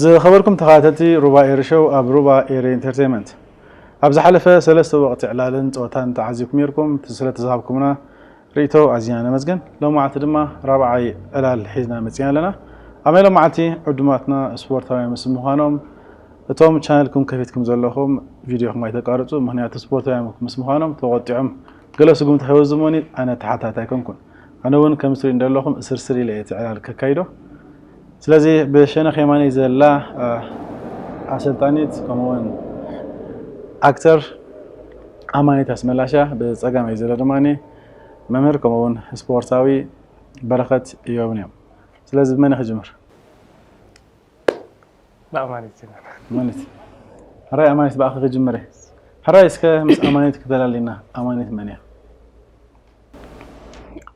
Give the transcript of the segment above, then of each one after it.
ዝኸበርኩም ተኸታተልቲ ሩባ ኤሪ ሾው ኣብ ሩባ ኤሪ ኢንተርቴይንመንት፣ ኣብ ዝሓለፈ ሰለስተ ወቕቲ ዕላልን ጸወታን ተዓዚብኩም ነርኩም። ስለተዝሃብኩምና ርእይቶ ኣዚና ነመስግን። ሎማዓልቲ ድማ ራብዓይ ዕላል ሒዝና መጺና ኣለና። ኣብ ናይ ሎማዓልቲ ዕዱማትና ስፖርታውያን ምስ ምዃኖም፣ እቶም ቻነልኩም ከፊትኩም ዘለኹም ቪድዮኹም ኣይተቋርጹ፣ ምኽንያቱ ስፖርታውያን ምስ ምዃኖም ተቖጢዖም ገለ ስጉምቲ ከይወዝሙኒ ኣነ ተሓታታይ ኣይኮንኩን። ኣነ እውን ከም ትሪኡ እንደለኹም እስርስር ኢለ እየ እቲ ዕላል ከካይዶ። ስለዚ ብሸነኽ የማነይ ዘላ ኣሰልጣኒት ከምኡውን ኣክተር ኣማኒት ኣስመላሽ እያ። ብጸጋመይ ዘሎ ድማ መምህር ከምኡውን ስፖርታዊ በረኸት እዮም እዮም። ስለዚ ብመን ክጅምር? ብኣማኒት ጀመር። ኣማኒት፣ ሕራይ ኣማኒት ብኣኺ ክጅምር እየ። ሕራይ እስከ ምስ ኣማኒት ክተላሊና። ኣማኒት መን እያ?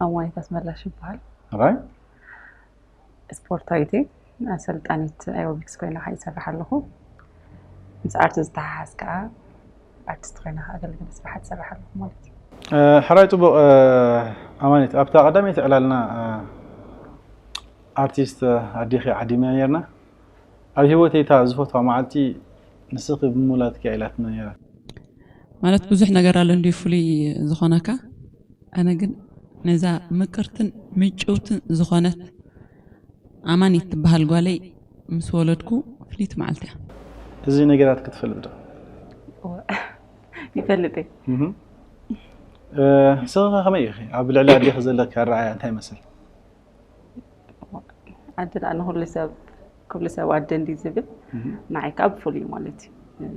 ኣማኒት ኣስመላሽ ይበሃል። ሕራይ ስፖርታዊት እየ። ኣሰልጣኒት ኣሮቢክስ ኮይነ ከዓ ይሰርሕ ኣለኹ። ምስ ኣርት ዝተሓሓዝ ከዓ ኣርቲስት ኮይነ ከዓ ኣገልግል ስራሓት ይሰርሕ ኣለኹ ማለት እዩ። ሕራይ ጽቡቕ። ኣማኒት፣ ኣብታ ቀዳመይቲ ዕላልና ኣርቲስት ኣዴኺ ዓዲምና ነርና። ኣብ ሂወተይ እታ ዝፈትዋ መዓልቲ ንስኺ ብምውላድኪ እያ ኢላትና ነራ። ማለት ብዙሕ ነገር ኣሎ እንድዩ ፍሉይ ዝኾነካ። ኣነ ግን ነዛ ምቅርትን ምጭውትን ዝኾነት ኣማኒት ትበሃል ጓለይ ምስ ወለድኩ ፍልይቲ መዓልቲ እያ። እዚ ነገራት ክትፈልጥ ዶ? ይፈልጥ እየ። ንስኺ ከመይ ኢኺ? ኣብ ልዕሊ ኣዴኺ ዘለኪ ኣረኣእያ እንታይ ይመስል? ኣደ ደኣ ንኩሉ ሰብ፣ ኩሉ ሰብ ኣደ እንዲ ዝብል፣ ንዓይ ከዓ ብፍሉይ ማለት እዩ።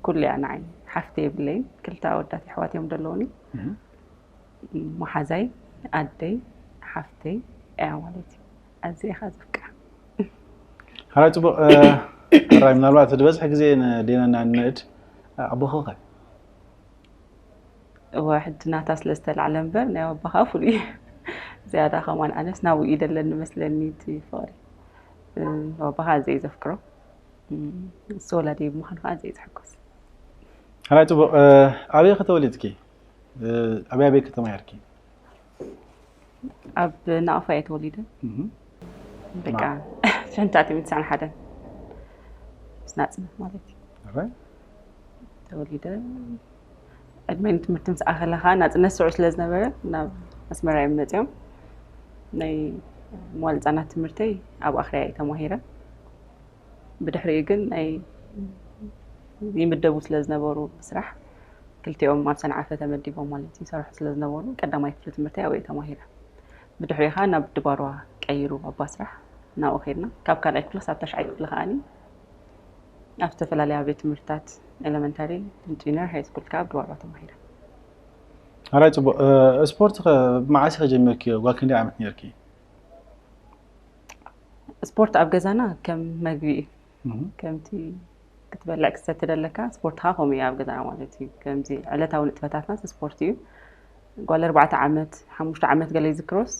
ኩሉ እያ ንዓይ። ሓፍቲ የብለይን፣ ክልተ ኣወዳት ኣሕዋት እዮም ዘለውኒ። መሓዛይ፣ ኣደይ፣ ሓፍተይ እያ ማለት እዩ። ኣዝየ እየ ከዓ ዘፍቅራ። ሕራይ ጽቡቕ። ሕራይ ምናልባት ዝበዝሕ ግዜ ንዴና እና ንንእድ ኣቦኺ ኸ? እወ፣ ሕጂ ናታ ስለ ዝተላዕለ እምበር ናይ ኣባኻ ፍሉይ እዩ። ዝያዳ ከማን ኣነስ ናብኡ እዩ ደለኒ መስለኒ እቲ ፍቕሪ። ኣባኻ ኣዘይ ዘፍቅሮ። እሱ ወላዲ ብምዃኑ ከዓ ኣዘይ ዝሕጎስ። ሕራይ ጽቡቕ። ኣበይ ከተወሊድኪ? ኣበይ ኣበይ ከተማሂርኪ? ኣብ ናቕፋ እየ ተወሊደ። በቃ ሽሕንታቲ ምትሳን ሓደን ምስ ናጽነት ማለት እዩ። ተወሊደ ዕድመይ ንትምህርቲ ምስ ኣኸለ ከዓ ናጽነት ስዑ ስለ ዝነበረ ናብ ኣስመራ እዮም መጺኦም። ናይ መዋል ህጻናት ትምህርተይ ኣብ ኣኽርያ እየ ተማሂረ። ብድሕሪኡ ግን ናይ ይምደቡ ስለ ዝነበሩ ብስራሕ ክልቲኦም ኣብ ሰንዓፈ ተመዲቦም ማለት እዩ ይሰርሑ ስለ ዝነበሩ ቀዳማይ ክፍሊ ትምህርተይ ኣብኡ እየ ተማሂረ። ብድሕሪኡ ከዓ ናብ ድባርዋ ቀይሩ ኣባ ስራሕ ናብኡ ከድና። ካብ ካልኣይ ክፍሊ ክሳብ ታሽዓይ ክፍሊ ከዓኒ ኣብ ዝተፈላለዩ ኣብያተ ትምህርትታት ኤለመንታሪ፣ ጁኒየር፣ ሃይ ስኩል ከዓ ኣብ ድባርዋ ተማሂረ። ሕራይ ጽቡቕ። ስፖርት ከ መዓስ ኢኺ ጀሚርክዮ? ጓል ክንደይ ዓመት ነርኪ? ስፖርት ኣብ ገዛና ከም መግቢ እዩ። ከምቲ ክትበልዕ ክሰቲ ደለካ ስፖርትካ ከምኡ እዩ ኣብ ገዛና ማለት እዩ። ከምዚ ዕለታዊ ንጥፈታትና ስፖርት እዩ። ጓል ኣርባዕተ ዓመት ሓሙሽተ ዓመት ገለ ይዝክሮስ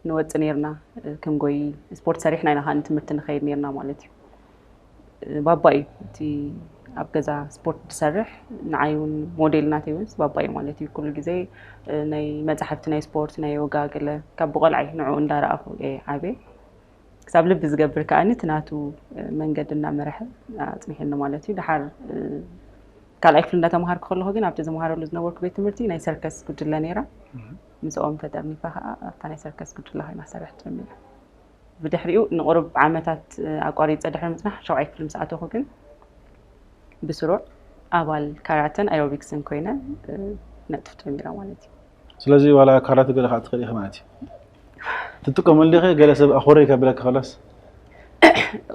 ንወፂ ነርና ክንጎይ ስፖርት ሰሪሕና ኢና ከዓ ንትምህርቲ ንኸይድ ነርና ማለት እዩ። ባባ እዩ እቲ ኣብ ገዛ ስፖርት ዝሰርሕ። ንዓይ እውን ሞዴል ናተይ እውን ባባ እዩ ማለት እዩ። ኩሉ ግዜ ናይ መፃሕፍቲ ናይ ስፖርት ናይ ዮጋ ገለ ካብ ብቆልዓይ ንዕኡ እንዳረኣኹ እየ ዓብየ። ክሳብ ልቢ ዝገብር ከዓኒ እቲ ናቱ መንገዲ እናመርሐ ኣፅኒሕኒ ማለት እዩ። ድሓር ካልኣይ ክፍሊ እንዳተምሃርኩ ከለኹ ግን ኣብቲ ዝምሃረሉ ዝነበርኩ ቤት ትምህርቲ ናይ ሰርከስ ጉጅለ ነይራ። ምስኦም ተጠርኒፋ ከዓ ኣብታ ናይ ሰርከስ ጉጅለ ኮይና ክሰርሕ ጀሚረ። ብድሕሪኡ ንቁሩብ ዓመታት ኣቋሪፀ ድሕሪ ምፅናሕ ሻውዓይ ክፍሊ ምስ ኣተኹ ግን ብስሩዕ ኣባል ካራተን ኣሮቢክስን ኮይነ ነጥፍ ጀሚረ ማለት እዩ። ስለዚ ዋላ ካራተ ገለ ከዓ ትኽእሊ ኢኺ ማለት እዩ። ትጥቀመሉ ዲኺ? ገለ ሰብ ኣኹሪ ከብለኪ ከሎስ?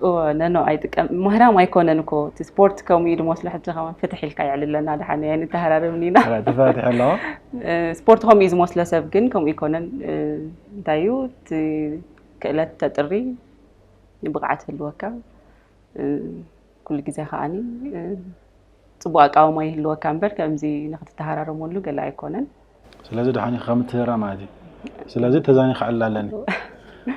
እወ፣ ነኖ ኣይጥቀም ምህራም ኣይኮነን እኮ እቲ ስፖርት ከምኡ እዩ ዝመስሎ። ሕጂ ከማን ፍትሕ ኢልካ የዕልለና ድሓን እያ ንተሃራረብኒ ኢና። ተፋትሐ ኣለዋ። ስፖርት ከምኡ እዩ ዝመስሎ ሰብ ግን ከምኡ ይኮነን። እንታይ እዩ እቲ ክእለት ተጥሪ ብቕዓት ህልወካ ኩሉ ግዜ ከዓኒ ጽቡቕ ኣቃውማ ይህልወካ እምበር ከምዚ ንክትተሃራረመሉ ገለ ኣይኮነን። ስለዚ ድሓን ኢኻ ምትህራ ማለት እዩ። ስለዚ ተዛኒኻ ዕላ ኣለኒ።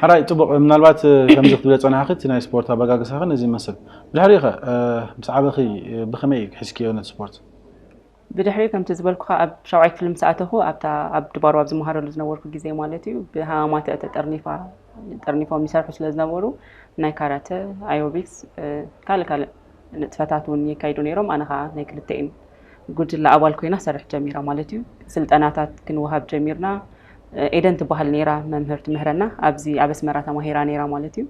ሓራይ ጽቡቕ። ምናልባት ከምዚ ክትብለ ጸናሕኺ እቲ ናይ ስፖርት ኣበጋግሳኺ ነዚ ይመስል። ብድሕሪኡ ኸ ምስ ዓበኺ ብኸመይ ሒዝክዮ ነቲ ስፖርት? ብድሕሪኡ ከምቲ ዝበልኩኻ ኣብ ሻውዓይ ክፍሊ ምስ ኣተኹ ኣብታ ኣብ ድባሩ ኣብ ዝመሃረሉ ዝነበርኩ ግዜ ማለት እዩ ብሃማማተ ተጠርኒፋ ጠርኒፎም ይሰርሑ ስለ ዝነበሩ ናይ ካራተ፣ ኣዮቢክስ፣ ካልእ ካልእ ንጥፈታት እውን የካይዱ ነይሮም። ኣነ ከዓ ናይ ክልተኤን ጉጅለ ኣባል ኮይና ክሰርሕ ጀሚራ ማለት እዩ። ስልጠናታት ክንወሃብ ጀሚርና። ኤደን ትበሃል ነይራ መምህር ትምህረና፣ ኣብዚ ኣብ ኣስመራ ተማሂራ ነይራ ማለት እዩ።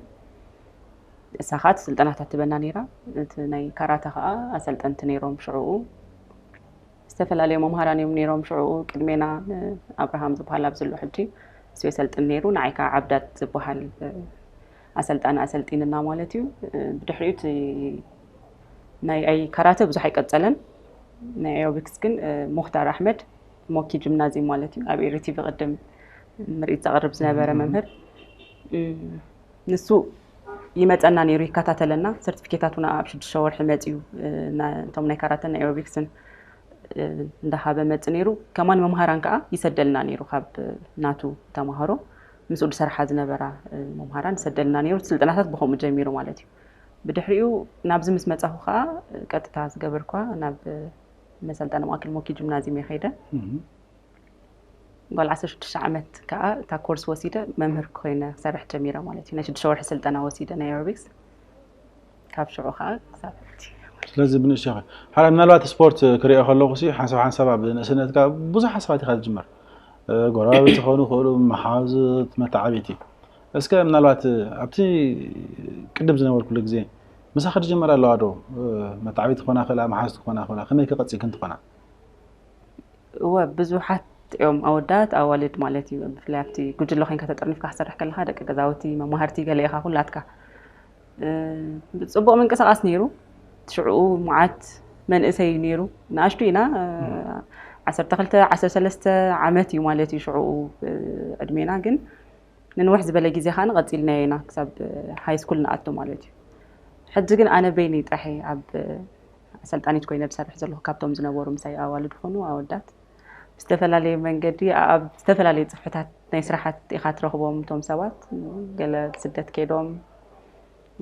እሳ ከዓ እቲ ስልጠናታት ትበና ነይራ። እቲ ናይ ካራተ ከዓ ኣሰልጠንቲ ነይሮም ሽዕኡ። ዝተፈላለዩ መምሃራን እዮም ነይሮም ሽዕኡ። ቅድሜና ኣብርሃም ዝበሃል ኣብ ዘሎ ሕጂ እሱ የሰልጥን ነይሩ። ንዓይ ከዓ ዓብዳት ዝበሃል ኣሰልጣኒ ኣሰልጢንና ማለት እዩ። ብድሕሪኡ እቲ ናይ ኣይ ካራተ ብዙሕ ኣይቀጸለን። ናይ ኣዮቢክስ ግን ሙክታር ኣሕመድ፣ ሞኪ ጂምናዚየም ማለት እዩ፣ ኣብ ኤሪ ቲቪ ቅድም ምርኢት ዘቕርብ ዝነበረ መምህር፣ ንሱ ይመጸና ነይሩ፣ ይከታተለና። ሰርቲፊኬታቱና ኣብ ሽዱሽተ ወርሒ መጽዩ፣ እቶም ናይ ካራተን ናይ ኤሮቢክስን እንዳሃበ መጽ ነይሩ። ከማን መምሃራን ከዓ ይሰደልና ነይሩ፣ ካብ ናቱ ተማሃሮ ምስኡ ዝሰርሓ ዝነበራ መምሃራን ይሰደልና ነይሩ። ስልጠናታት ብከምኡ ጀሚሩ ማለት እዩ። ብድሕሪኡ ናብዚ ምስ መጻኹ ከዓ ቀጥታ ዝገበርኳ ናብ መሰልጠኒ ማእከል ሞኪ ጂምናዚየም እየ ከይደ። ጓል ዓሰርተ ሽዱሽተ ዓመት ከዓ እታ ኮርስ ወሲደ መምህር ኮይነ ክሰርሕ ጀሚረ ማለት እዩ። ናይ ሽዱሽተ ወርሒ ስልጠና ወሲደ ናይ ኤሮቢክስ። ካብ ሽዑ ከዓ ክሳብ ሕጂ። ስለዚ ብንእሽቶ ይኸ ሓራ ምናልባት ስፖርት ክሪኦ ከለኹ ሲ ሓንሳብ ሓንሳብ ኣብ ንእስነትካ ብዙሕ ሓሳባት ኢኻ ዝጅመር። ጎረባብቲ ክኾኑ ይኽእሉ፣ መሓዙት፣ መተዓቢቲ። እስከ ምናልባት ኣብቲ ቅድም ዝነበርኩሉ ግዜ ምሳኺ ዝጀመራ ኣለዋ ዶ? መተዓቢቲ ክኾና ክእላ፣ መሓዙት ክኾና ክእላ፣ ከመይ ክቐፂል ክንትኾና? እወ፣ ብዙሓት እዮም ኣወዳት ኣዋልድ ማለት እዩ። ብፍላይ ኣብቲ ጉጅለ ኮይንካ ተጠርኒፍካ ክሰርሕ ከለኻ ደቂ ገዛውቲ፣ መማህርቲ ገለ ኢኻ ኩላትካ። ጽቡቕ ምንቅስቓስ ነይሩ። ሽዕኡ መዓት መንእሰይ ነይሩ። ንኣሽቱ ኢና፣ ዓሰርተ ክልተ ዓሰርተ ሰለስተ ዓመት እዩ ማለት እዩ ሽዕኡ ዕድሜና። ግን ንንውሕ ዝበለ ግዜ ከኣ ቀጺልናዮ ኢና ክሳብ ሃይ ስኩል ንኣቱ ማለት እዩ። ሕጂ ግን ኣነ በይነይ ጥራሕ እየ ኣብ ኣሰልጣኒት ኮይነ ዝሰርሕ ዘለኹ ካብቶም ዝነበሩ ምሳይ ኣዋልድ ኾኑ ኣወዳት። ብዝተፈላለየ መንገዲ ኣብ ዝተፈላለዩ ጽፍሕታት ናይ ስራሓት ኢኻ ትረኽቦም እቶም ሰባት። ገለ ስደት ከይዶም፣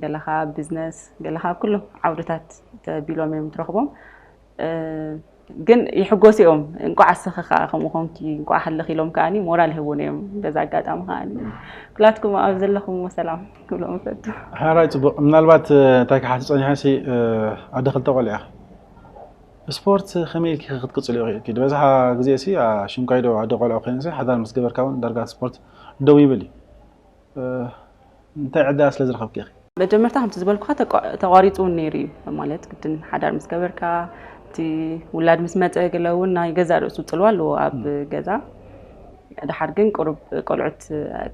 ገለ ኸኣ ቢዝነስ፣ ገለ ኸኣ ኩሉ ዓውድታት ተቢሎም እዮም ትረኽቦም። ግን ይሕጎሱ እዮም። እንቋዕ ኣስኺ ከኣ ከምኡ ኮንኪ፣ እንቋዕ ሃለኺ ኢሎም ከኣኒ ሞራል ይህቡን እዮም። በዛ ኣጋጣሚ ከኣኒ ኩላትኩም ኣብ ዘለኹምዎ ሰላም ክብሎም እፈቱ። ሓራይ ጽቡቕ። ምናልባት እንታይ ክሓት ጸኒሐ ሲ ኣደ ክልተ ቆልዓ ስፖርት ከመይ ኢልኪ ክትቅጽልዮ ክኢልኪ? ዝበዝሓ ግዜ ሲ ሽምካይ ዶ ኣደ ቆልዓ ኮይነ ሲ ሓዳር ምስ ገበርካ እውን ዳርጋ ስፖርት ደው ይብል እዩ። እንታይ ዕዳ ስለ ዝረኸብኪ ኢኺ? መጀመርታ ከምቲ ዝበልኩኻ ተቋ- ተቋሪጹ እውን ነይሩ እዩ። ማለት ግድን ሓዳር ምስ ገበርካ እቲ ውላድ ምስ መጸ ገለ እውን ናይ ገዛእ ርእሱ ጽልዋ ኣለዎ ኣብ ገዛ። ድሓር ግን ቁሩብ ቆልዑት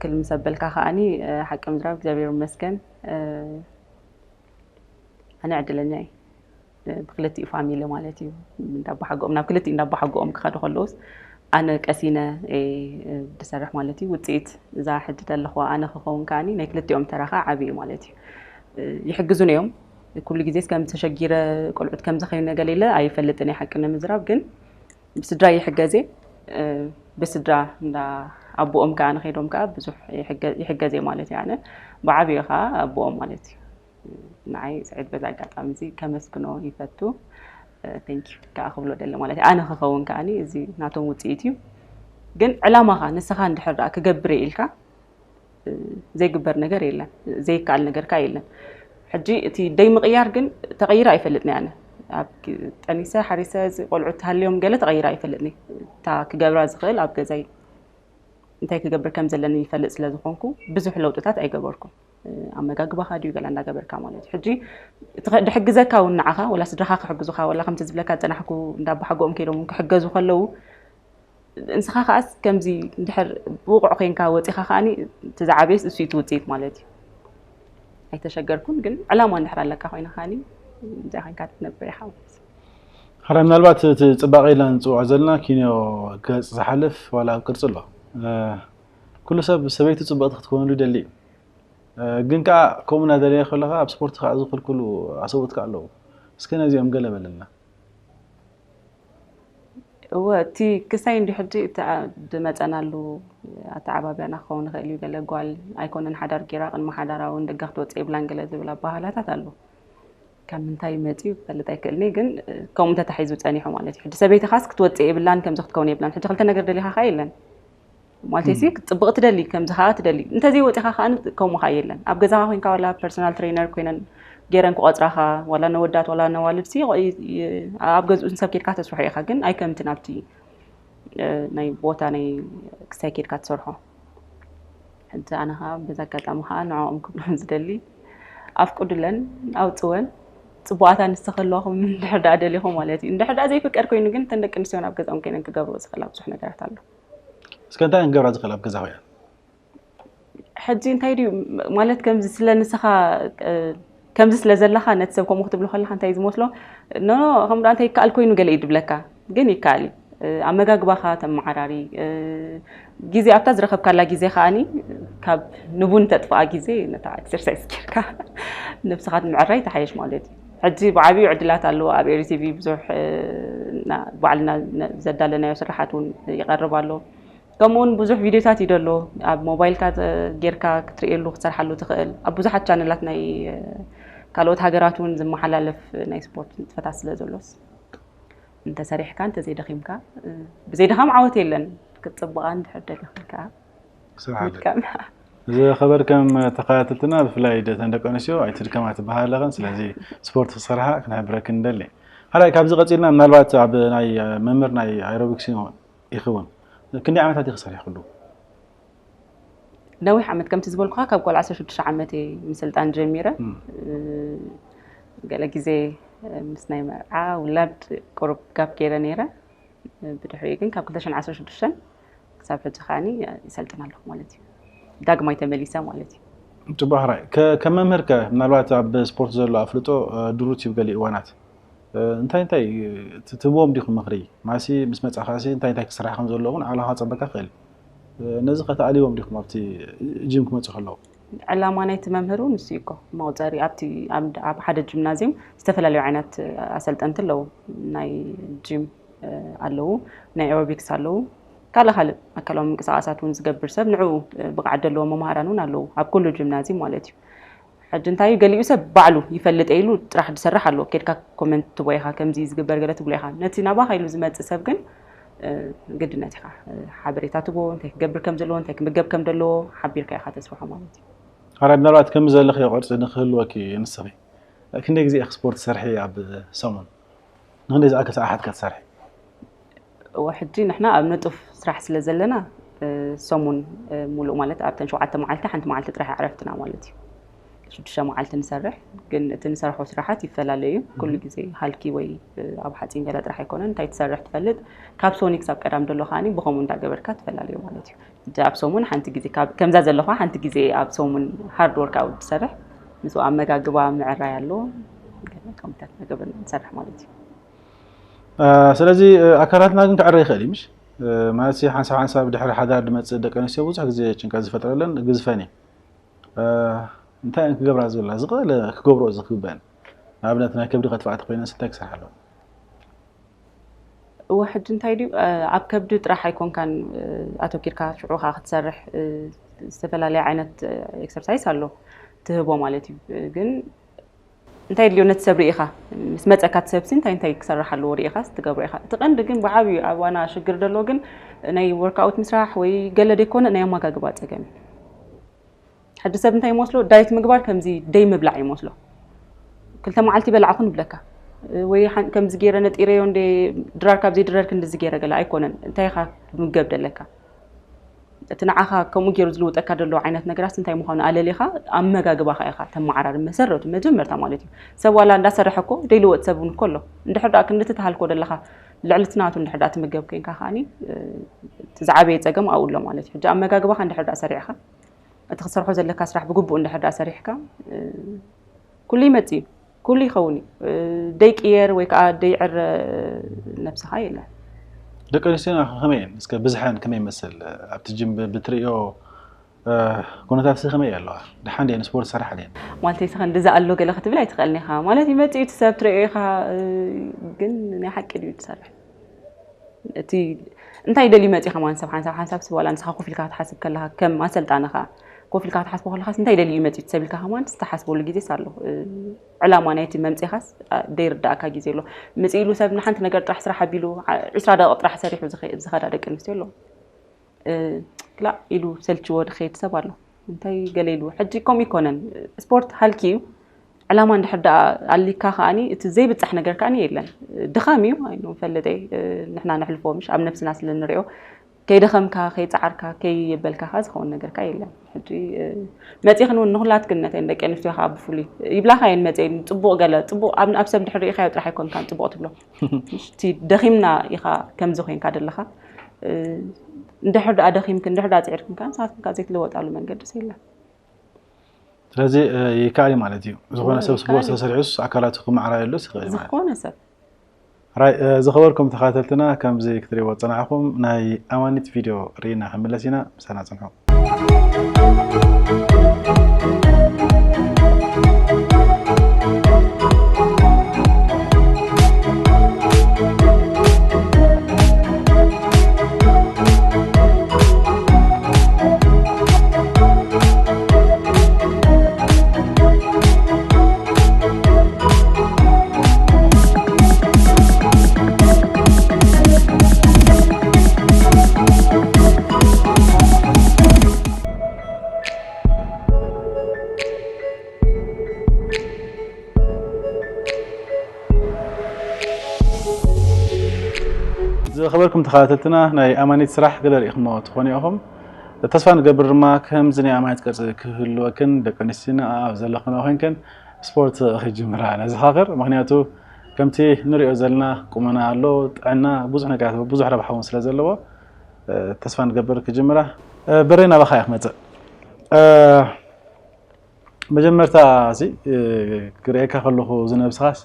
ክል ምስ ኣበልካ ከኣኒ ሓቂ ምዝራብ እግዚኣብሔር ይመስገን ኣነ ዕድለኛ እየ። ብክልቲኡ ፋሚሊ ማለት እዩ እንዳባሓጎኦም ናብ ክልቲኡ እንዳባሓጎኦም ክኸዱ ከለውስ ኣነ ቀሲነ እየ ዝሰርሕ ማለት እዩ። ውፅኢት እዛ ሕጂ ዘለኹዋ ኣነ ክኸውን ከኣኒ ናይ ክልቲኦም ተራ ከዓ ዓብዪ እዩ ማለት እዩ። ይሕግዙን እዮም። ኩሉ ግዜ ከም ተሸጊረ ቆልዑት ከምዚ ከይነ ገለ ኢለ ኣይፈልጥን እየ ሓቂ ንምዝራብ ግን ብስድራ ይሕገዜ ብስድራ እንዳ ኣቦኦም ከዓ ንኸይዶም ከዓ ብዙሕ ይሕገዜ ማለት እዩ። ኣነ ብዓብዮ ከዓ ኣቦኦም ማለት እዩ። ንዓይ ስዒድ በዚ ኣጋጣሚ እዚ ከመስግኖ ይፈቱ። ቴንኪ ከዓ ክብሎ ደሊ ማለት እዩ። ኣነ ክኸውን ከዓኒ እዚ ናቶም ውፅኢት እዩ። ግን ዕላማኻ ንስኻ እንድሕር ደኣ ክገብር እየ ኢልካ ዘይግበር ነገር የለን፣ ዘይከኣል ነገር ከዓ የለን። ሕጂ እቲ ደይ ምቕያር ግን ተቐይረ ኣይፈልጥን ኣነ። ኣብ ጠኒሰ ሓሪሰ እዚ ቆልዑት ሃልዮም ገለ ተቐይረ ኣይፈልጥን። እታ ክገብራ ዝኽእል ኣብ ገዛይ እንታይ ክገብር ከም ዘለኒ ይፈልጥ ስለ ዝኾንኩ ብዙሕ ለውጥታት ኣይገበርኩን። ኣመጋግባኻ ድዩ ገላ እንዳገበርካ ማለት እዩ። ሕጂ ድሕግዘካ እውን ንዓኻ ወላ ስድራኻ ክሕግዙኻ ወላ ከምቲ ዝብለካ ዝፀናሕኩ እንዳባሓጎኦም ከይዶም ክሕገዙ ከለዉ እንስኻ ከዓስ ከምዚ እንድሕር ብቑዕ ኮይንካ ወፂኻ ከዓኒ እቲ ዝዓበየስ እሱ እዩ እቲ ውፅኢት ማለት እዩ። ኣይተሸገርኩን ግን ዕላማ እንድሕር ኣለካ ኮይና ከዓኒ እዚኣ ኮይንካ ትነብር ኢኻ ማለት እዩ። ሕራይ ምናልባት እቲ ፅባቐ ኢልና ንፅውዖ ዘለና ኪንዮ ገፅ ዝሓልፍ ዋላ ኣብ ቅርፂ ኣሎ። ኩሉ ሰብ ሰበይቱ ፅብቕቲ ክትከውንሉ ይደሊ እዩ። ግን ከዓ ከምኡ እናደለየ ከሎ ከዓ ኣብ ስፖርት ከዓ ዝኽልክሉ ኣሰብኡት ከዓ ኣለዉ። እስከ ነዚኦም ገለ በለልና። እወ እቲ ክሳይ እንዲ ሕጂ እቲ ዝመፀናሉ ኣተዓባብያና ክኸውን ይኽእል እዩ። ገለ ጓል ኣይኮነን ሓዳር ጌራ ቅድሚ ሓዳራ እውን ደጋ ክትወፅእ የብላን ገለ ዝብል ኣባህላታት ኣሎ። ካብ ምንታይ መፅዩ ክፈልጥ ኣይክእልኒ ግን ከምኡ እንተታሒዙ ፀኒሑ ማለት እዩ። ሕጂ ሰበይትኻስ ክትወፅእ የብላን ከምዚ ክትከውን የብላን። ሕጂ ክልተ ነገር ደሊኻ ከዓ የለን። ማለት ሲ ጽብቕ ትደሊ፣ ከምዚ ከዓ ትደሊ። እንተዘይወፂኻ ከዓ ከምኡ ከዓ የለን። ኣብ ገዛኻ ኮይንካ ዋላ ፐርሰናል ትሬነር ኮይነን ገይረን ክቆፅራኻ፣ ዋላ ነወዳት ዋላ ነዋልድ ሲ ኣብ ገዝኡ ሰብ ኬድካ ተስርሖ ኢኻ፣ ግን ኣይከምቲ ናብቲ ናይ ቦታ ናይ ክሳይ ኬድካ ትሰርሖ። ሕጂ ኣነ ከዓ በዚ ኣጋጣሚ ከዓ ንዕኦም ክብሎም ዝደሊ፣ ኣፍቅዱለን፣ ኣውፅወን። ፅቡቓት ኣንስቲ ከለኹም እንድሕር ደኣ ደሊኹም ማለት እዩ። እንድሕር ደኣ ዘይፍቀድ ኮይኑ ግን እተን ደቂ ኣንስትዮ ናብ ገዝኦም ኮይነን ክገብርኦ ዝኽእላ ብዙሕ ነገራት ኣሎ። እስከ እንታይ ክንገብራ ዝኽእል ኣብ ገዛ ኮይና? ሕጂ እንታይ ድዩ ማለት ከምዚ ስለ ንስኻ ከምዚ ስለ ዘለኻ ነቲ ሰብ ከምኡ ክትብሎ ከለኻ እንታይ ዝመስሎ ኖ ከምኡ እንታይ ይከኣል ኮይኑ ገለ እዩ ድብለካ፣ ግን ይከኣል እዩ። ኣመጋግባኻ ተመዓራሪ፣ ግዜ ኣብታ ዝረኸብካላ ግዜ ከዓኒ ካብ ንቡን ተጥፍኣ ግዜ ነታ ኤክሰርሳይዝ ጌርካ ነብስኻ ምዕራይ ተሓየሽ ማለት እዩ። ሕጂ ብዓብዩ ዕድላት ኣለዎ። ኣብ ኤሪቲቪ ብዙሕ ባዕልና ዘዳለናዮ ስራሓት እውን ይቐርብ ኣሎ። ከምኡውን ብዙሕ ቪድዮታት እዩ ደሎ ኣብ ሞባይልካ ጌርካ ክትርእየሉ ክትሰርሓሉ ትኽእል። ኣብ ብዙሓት ቻነላት ናይ ካልኦት ሃገራት እውን ዝመሓላለፍ ናይ ስፖርት ንጥፈታት ስለ ዘሎስ እንተሰሪሕካ እንተዘይደኺምካ ብዘይድኻም ዓወት የለን። ክትፅብቓ እንድሕር ደሊኻ ከዓ ምድካም። ዝኸበርኩም ተኸታተልትና ብፍላይ ደተን ደቂ ኣንስትዮ ኣይትድከማ ትበሃል ኣለኽን። ስለዚ ስፖርት ክሰርሓ ክንሕብረክን ንደሊ። ሓራይ ካብዚ ቀፂልና ምናልባት ኣብ ናይ መምህር ናይ ኣይሮቢክስ ይኸውን ክንደይ ዓመታት ኢኺ ሰሪሕክሉ? ነዊሕ ዓመት ከምቲ ዝበልኩኻ ካብ ቆልዓ ዓሰርተ ሽዱሽተ ዓመት ምስልጣን ጀሚረ። ገለ ግዜ ምስ ናይ መርዓ ውላድ ቁሩብ ጋፕ ገይረ ነይረ። ብድሕሪኡ ግን ካብ ክልተ ሽሕን ዓሰርተ ሽዱሽተ ክሳብ ሕጂ ከዓኒ ይሰልጥን ኣለኹ ማለት እዩ። ዳግማይ ተመሊሰ ማለት እዩ። ፅቡቅ ሕራይ። ከም መምህር ከ ምናልባት ኣብ ስፖርት ዘሎ ኣፍልጦ ድሩት እዩ ገሊኡ እዋናት እንታይ እንታይ ትህብዎም ዲኹም ምኽሪ? ማሲ ምስ መጻኻሲ እንታይ እንታይ ክስራሕ ከም ዘለዎ እውን ዓላኻ ጸበካ ክእል። ነዚ ከተኣልይዎም ዲኹም ኣብቲ ጂም ክመጹ ከለዉ? ዕላማ ናይቲ መምህር እውን ንሱ እዩ እኮ። መቑጸሪ ኣብቲ ኣብ ሓደ ጂምናዝየም ዝተፈላለዩ ዓይነት ኣሰልጠንቲ ኣለዉ። ናይ ጂም ኣለዉ፣ ናይ ኤሮቢክስ ኣለዉ፣ ካልእ ካልእ ኣካላዊ ምንቅስቃሳት እውን ዝገብር ሰብ ንዕኡ ብቕዓት ዘለዎም መምሃራን እውን ኣለዉ ኣብ ኩሉ ጂምናዝየም ማለት እዩ። ሕጂ እንታይ እዩ ገሊኡ ሰብ ባዕሉ ይፈልጥ ኢሉ ጥራሕ ዝሰርሕ ኣሎ። ኬድካ ኮመንት ትቦ ኢኻ ከምዚ ዝግበር ገለ ትብሎ ኢኻ። ነቲ ናባኻ ኢሉ ዝመጽእ ሰብ ግን ግድነት ኢኻ ሓበሬታ ትቦ እንታይ ክገብር ከም ዘለዎ እንታይ ክምገብ ከም ዘለዎ ሓቢርካ ኢኻ ተስርሖ ማለት እዩ። ሓራይ ምናልባት ከምዚ ዘለኽዮ ቅርጺ ንክህልወኪ ንስኺ ክንደይ ግዜ ኢኺ ስፖርት ትሰርሒ ኣብ ሰሙን? ንክንደይ ዝኣክል ሰዓሓት ከ ትሰርሒ? እወ ሕጂ ንሕና ኣብ ንጡፍ ስራሕ ስለ ዘለና ሰሙን ሙሉእ ማለት ኣብተን ሸውዓተ መዓልቲ ሓንቲ መዓልቲ ጥራሕ ዕረፍትና ማለት እዩ። ሽዱሽተ መዓልቲ ንሰርሕ ግን እቲ ንሰርሖ ስራሓት ይፈላለዩ እዩ። ኩሉ ግዜ ሃልኪ ወይ ኣብ ሓፂን ገለ ጥራሕ ኣይኮነን እንታይ ትሰርሕ ትፈልጥ። ካብ ሶኒ ክሳብ ቀዳም ደሎ ከዓኒ ብኸምኡ እንዳገበርካ ትፈላለዩ ማለት እዩ። ሕጂ ኣብ ሰሙን ሓንቲ ግዜ ከምዛ ዘለኹ ሓንቲ ግዜ ኣብ ሰሙን ሃርድ ወርክ ኣውት ትሰርሕ ምስ ኣመጋግባ ምዕራይ ኣሎ። ከምታት ነገር ንሰርሕ ማለት እዩ። ስለዚ ኣካላትና ግን ክዕረ ይኽእል እዩ ምሽ ማለት ሓንሳብ ሓንሳብ ድሕሪ ሓዳር ድመፅእ ደቂ ኣንስትዮ ብዙሕ ግዜ ጭንቀት ዝፈጥረለን ግዝፈን እዩ። እንታይ እን ክገብራ ዝብላ ዝኽእል ክገብሮ ዝግበአን ንኣብነት ናይ ከብዲ ከጥፋእቲ ኮይነን ስታይ ክሰርሓ ኣለዎ። እወ ሕጂ እንታይ ድዩ ኣብ ከብዲ ጥራሕ ኣይኮንካን ኣተኪርካ ሽዑ ከዓ ክትሰርሕ ዝተፈላለየ ዓይነት ኤክሰርሳይስ ኣሎ ትህቦ ማለት እዩ። ግን እንታይ ድልዮ ነቲ ሰብ ርኢኻ ምስ መፀካ እቲ ሰብሲ እንታይ እንታይ ክሰርሕ ኣለዎ ርኢኻ ትገብሮ ኢኻ። እቲ ቀንዲ ግን ብዓብዩ ኣብ ዋና ሽግር ደሎ ግን ናይ ወርክኣውት ምስራሕ ወይ ገለ ደይኮነ ናይ ኣመጋግባ ፀገም እዩ። ሕጂ ሰብ እንታይ ይመስሎ ዳይት ምግባር ከምዚ ደይ ምብላዕ ይመስሎ። ክልተ መዓልቲ በላዕኹ ንብለካ ወይ ከምዚ ገይረ ነጢረዮ እንደ ድራር ካብ ዘይድረር ክንድዚ ገይረ ገለ ኣይኮነን። እንታይ ኢኻ ምገብ ደለካ? እቲ ንዓኻ ከምኡ ገይሩ ዝልውጠካ ደለዎ ዓይነት ነገራት እንታይ ምዃኑ ኣለሊኻ ኣመጋግባኻ ኢኻ ተመዓራሪ መሰረቱ መጀመርታ ማለት እዩ። ሰብ ዋላ እንዳሰረሐ እኮ ደይልወጥ ሰብ እውን እኮ ኣሎ። እንድሕር ደኣ ክንዲ ትትሃልኮ ደለኻ ልዕሊ ትናቱ እንድሕር ደኣ ትምገብ ኮይንካ ከዓኒ እቲ ዝዓበየ ፀገም ኣብኡ ኣሎ ማለት እዩ። ሕጂ ኣመጋግባኻ እንድሕር ደኣ ሰሪዕኻ እቲ ክትሰርሖ ዘለካ ስራሕ ብግቡእ እንድሕር ደኣ ሰሪሕካ ኩሉ ይመፅእ እዩ። ኩሉ ይኸውን እዩ። ደይቅየር ወይ ከዓ ደይዕረ ነብስኻ የለን። ደቂ ኣንስትዮና ከመይ እየን እስከ ብዝሐን ከመይ ይመስል ኣብቲ ጅም ብትርእዮ ኩነታት ሲ ከመይ ኣለዋ? ደሓን ድየን ስፖርት ሰራሕ ድየን? ማለተይ ስኸ እንደዚ ኣሎ ገለ ክትብል ኣይትኽእልን ኢኻ ማለት ይመፅእ እቲ ሰብ ትርእዮ ኢኻ። ግን ናይ ሓቂ ድዩ ትሰርሕ እቲ እንታይ ደልዩ መፂኡ ከማን ሰብ ሓንሳብ ሓንሳብ ስብ ዋላ ንስኻ ኮፍ ኢልካ ክትሓስብ ከለኻ ከም ኣሰልጣንኻ ኮፍ ኢልካ ክትሓስቦ ከለኻስ እንታይ ደልዩ መፂኡ ሰብ ኢልካ ከማን ዝተሓስበሉ ግዜስ ኣሎ። ዕላማ ናይቲ መምፅኢኻስ ደይርዳእካ ግዜ ኣሎ። ምፂ ኢሉ ሰብ ንሓንቲ ነገር ጥራሕ ስራሕ ኣቢሉ ዒስራ ደቂቕ ጥራሕ ሰሪሑ ዝኸዳ ደቂ ኣንስትዮ ኣሎ። ክላእ ኢሉ ሰልችዎ ድኸይድ ሰብ ኣሎ። እንታይ ገለ ኢሉ ሕጂ ከምኡ ይኮነን። ስፖርት ሃልኪ እዩ። ዕላማ እንድሕር ደኣ ኣሊካ ከኣኒ እቲ ዘይብጻሕ ነገር ከኣኒ የለን። ድኻም እዩ ኣይኑ ፈለጠይ። ንሕና ነሕልፎ ምሽ ኣብ ነብስና ስለ ንሪኦ ከይደኸምካ ከይጻዓርካ ከይበልካ ከኣ ዝኸውን ነገር ከኣ የለን። ሕጂ መጺኽን እውን ንኹላትክን ነተን ደቂ ኣንስትዮ ከኣ ብፍሉይ ይብላኻ እየን መጺአን ጽቡቕ ገለ ጽቡቕ ኣብ ኣብ ሰብ ድሕር ርኢኻዮ ጥራሕ ኣይኮንካን ጽቡቕ ትብሎ። እቲ ደኺምና ኢኻ ከምዚ ኮይንካ ዘለኻ። እንድሕር ደኣ ደኺምክን እንድሕር ደኣ ጽዒርክን ከኣ ንስኻትክን ከኣ ዘይትልወጣሉ መንገዲ የለን። ስለዚ ይከኣል ማለት እዩ። ዝኾነ ሰብ ስፖርት ተሰሪዑስ ኣካላቱ ክመዓራየሉስ ይኽእል ማለት እዩ። ዝኾነ ሰብ ራይ ዝኸበርኩም ተኸታተልትና ከምዚ ክትሪእዎ ዝጸናሕኩም ናይ ኣማኒት ቪድዮ ርኢና ክንምለስ ኢና። ምሳና ጽንሑ። ዝኸበርኩም ተኸታተልትና ናይ ኣማኒት ስራሕ ገለ ርኢኹሞ ትኾኑ ኢኹም። ተስፋ ንገብር ድማ ከምዚ ናይ ኣማኒት ቅርጺ ክህልወክን ደቂ ኣንስትዮና ኣብ ዘለኽንኦ ኮይንክን ስፖርት ክጅምራ ነዘኻኽር። ምኽንያቱ ከምቲ ንሪኦ ዘለና ቁመና ኣሎ፣ ጥዕና ብዙሕ ነገራት ብዙሕ ረብሓ እውን ስለ ዘለዎ ተስፋ ንገብር ክጅምራ። በሬ ናባኻ እየ ክመጽእ። መጀመርታ እዚ ክርእየካ ከለኹ ዝነብስኻስ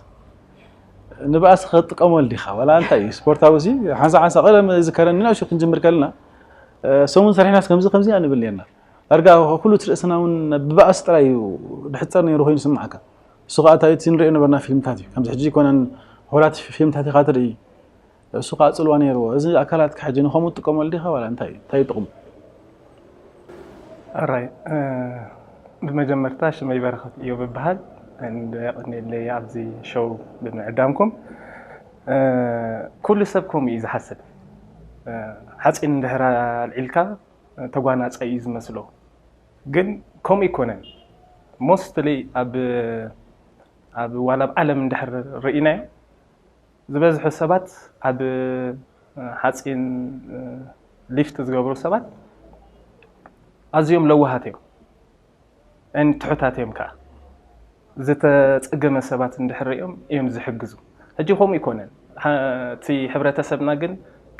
ንብኣስ ክጥቀመሉ ዲኻ ዋላ እንታይ እዩ ስፖርታዊ ሲ ሓንሳ ሓንሳ ቀደም ዝከረኒ ንእሽቶ ክንጅምር ከለና ሰሙን ሰሪሕናስ ከምዚ ከምዚ ንብል ነርና ዳርጋ ኩሉ ትርእስና እውን ብባእስ ጥራይ እዩ ድሕፀር ነይሩ ኮይኑ ስምዓካ እሱ ከዓ እንታይ እቲ ንሪኦ ነበርና ፊልምታት እዩ ከምዚ ሕጂ ይኮነን ሆላት ፊልምታት ኢኻ ትርኢ እሱ ከዓ ፅልዋ ነይርዎ። እዚ ኣካላትካ ሕጂ ንኸምኡ ትጥቀመሉ ዲኻ ዋላ እንታይ እንታይ እዩ ጥቕሙ? ኣራይ ብመጀመርታ ሽመይ በረኸት እዮብ እበሃል። እንደ የቐንየለይ ኣብዚ ሾው ብምዕዳምኩም። ኩሉ ሰብ ከምኡ እዩ ዝሓስብ። ሓፂን እንድሕር ኣልዒልካ ተጓናፀ እዩ ዝመስሎ። ግን ከምኡ ይኮነን። ሞስትሊ ኣብ ኣብ ዋላ ኣብ ዓለም እንድሕር ርኢናዮ ዝበዝሑ ሰባት ኣብ ሓፂን ሊፍት ዝገብሩ ሰባት ኣዝዮም ለዋሃት እዮም ን ትሑታት እዮም ከዓ ዝተፀገመ ሰባት እንድሕር ሪኦም እዮም ዝሕግዙ ሕጂ ከምኡ ይኮነን እቲ ሕብረተሰብና ግን